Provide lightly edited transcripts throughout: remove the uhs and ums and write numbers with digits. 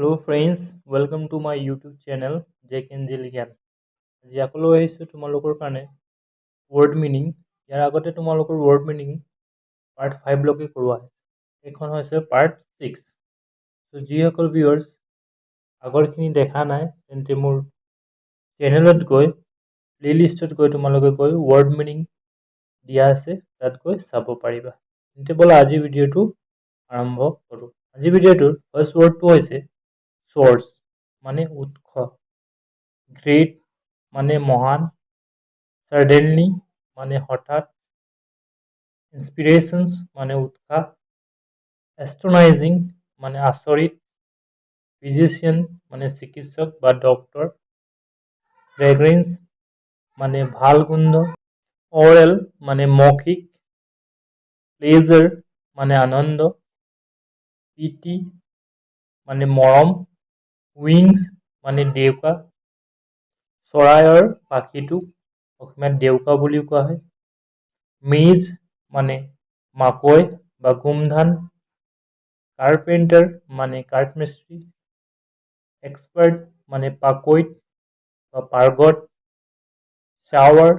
Hello friends, welcome to my YouTube channel Jack and জিল জ্ঞান। আজি আকৌ লৈ আহিছোঁ তোমালোকৰ কাৰণে ৱৰ্ড মিনিং। ইয়াৰ আগতে তোমালোকৰ ৱৰ্ড মিনিং পাৰ্ট ফাইভলৈকে কৰোৱা হৈছে। এইখন হৈছে পাৰ্ট ছিক্স। ত' যিসকল ভিউৱাৰ্ছ আগৰখিনি দেখা নাই, তেন্তে মোৰ চেনেলত গৈ, প্লে'লিষ্টত গৈ, তোমালোকে গৈ ৱৰ্ড মিনিং দিয়া আছে, তাত গৈ চাব পাৰিবা। তেন্তে ব'লা, আজি ভিডিঅ'টো আৰম্ভ কৰোঁ। আজি ভিডিঅ'টোৰ ফাৰ্ষ্ট ৱৰ্ডটো হৈছে চ'ৰ্চ, মানে উৎস। গ্ৰেট মানে মহান। ছাডেনলি মানে হঠাৎ। ইনস্পিৰেশ্যনছ মানে উৎসাহ। এষ্টনিছিং মানে আচৰিত। ফিজিচিয়ান মানে চিকিৎসক বা ডক্তৰ। ফ্ৰেগ্ৰেঞ্চ মানে ভাল গোন্ধ। অৰেল মানে মৌখিক। প্লেজাৰ মানে আনন্দ। পিটি মানে মৰম। উইংছ মানে ডেউকা। চৰাইৰ পাখিটোক অসমীয়াত ডেউকা বুলিও কোৱা হয়। মেজ মানে মাকৈ বা গোমধান। কাৰ্পেণ্টাৰ মানে কাঠমিস্ত্ৰী। এক্সপাৰ্ট মানে পাকৈত বা পাৰ্গত। চাৱাৰ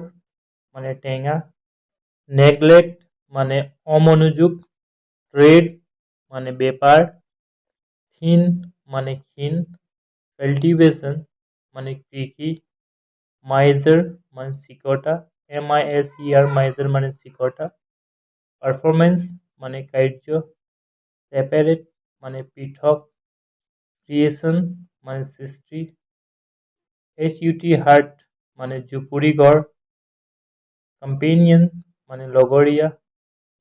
মানে টেঙা। নেগলেক্ট মানে অমনোযোগ। ট্ৰেড মানে বেপাৰ। থিন মানে ক্ষীণ। কাল্টিভেশ্যন মানে কৃষি। মাইজাৰ মানে চিকটা। MISER, মাইজাৰ মানে চিকটা। পাৰফৰ্মেঞ্চ মানে কাৰ্য। ছেপাৰেট মানে পৃথক। ক্ৰিয়েশ্যন মানে সৃষ্টি। এইচ ইউ টি, হাট মানে জুপুৰি ঘৰ। কম্পেনিয়ন মানে লগৰীয়া।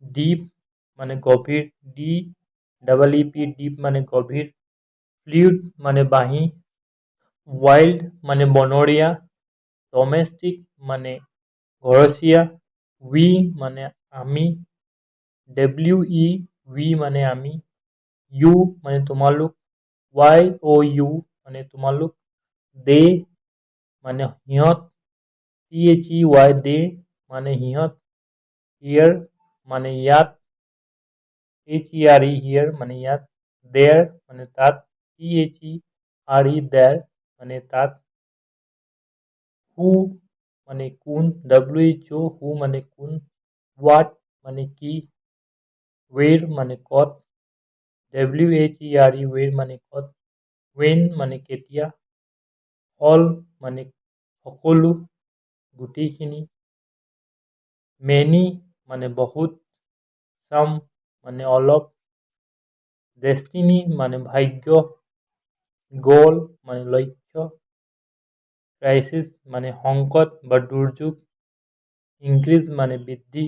ডিপ মানে গভীৰ। DEEP, deep মানে গভীৰ। ফ্লুট মানে বাঁহী। ৱাইল্ড মানে বনৰীয়া। ডমেষ্টিক মানে ঘৰচীয়া। উই মানে আমি। ডাব্লিউ ই, উই মানে আমি। ইউ মানে তোমালোক। ৱাই অ' ইউ মানে তোমালোক। দে মানে সিহঁত। THEY, দে মানে সিহঁত। হিয়াৰ মানে ইয়াত। HERE, here মানে ইয়াত। দেৰ মানে তাত। THERE, দেৰ মানে তাত। হু মানে কোন। WHO, হু মানে কোন। What মানে কি। ৱেৰ মানে ক'ত। WHERE, ৱেৰ মানে ক'ত। When মানে কেতিয়া। অল মানে সকলো, গোটেইখিনি। মেনি মানে বহুত। চাম মানে অলপ। ডেষ্টিনি মানে ভাগ্য। গ'ল মানে লক্ষ্য। ক্ৰাইচিছ মানে সংকট বা দুৰ্যোগ। ইনক্ৰিজ মানে বৃদ্ধি।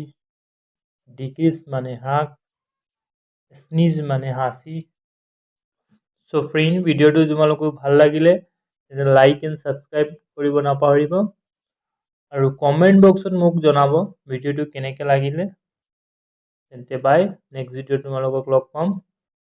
ডিক্ৰিজ মানে হ্ৰাস। স্নিজ মানে হাঁচি। চ' ফ্ৰেণ্ড, ভিডিঅ'টো তোমালোকক ভাল লাগিলে তেন্তে লাইক এণ্ড ছাবস্ক্ৰাইব কৰিব নাপাহৰিব আৰু কমেণ্ট বক্সত মোক জনাব ভিডিঅ'টো কেনেকৈ লাগিলে। তেন্তে বাই, নেক্সট ভিডিঅ'ত তোমালোকক লগ পাম।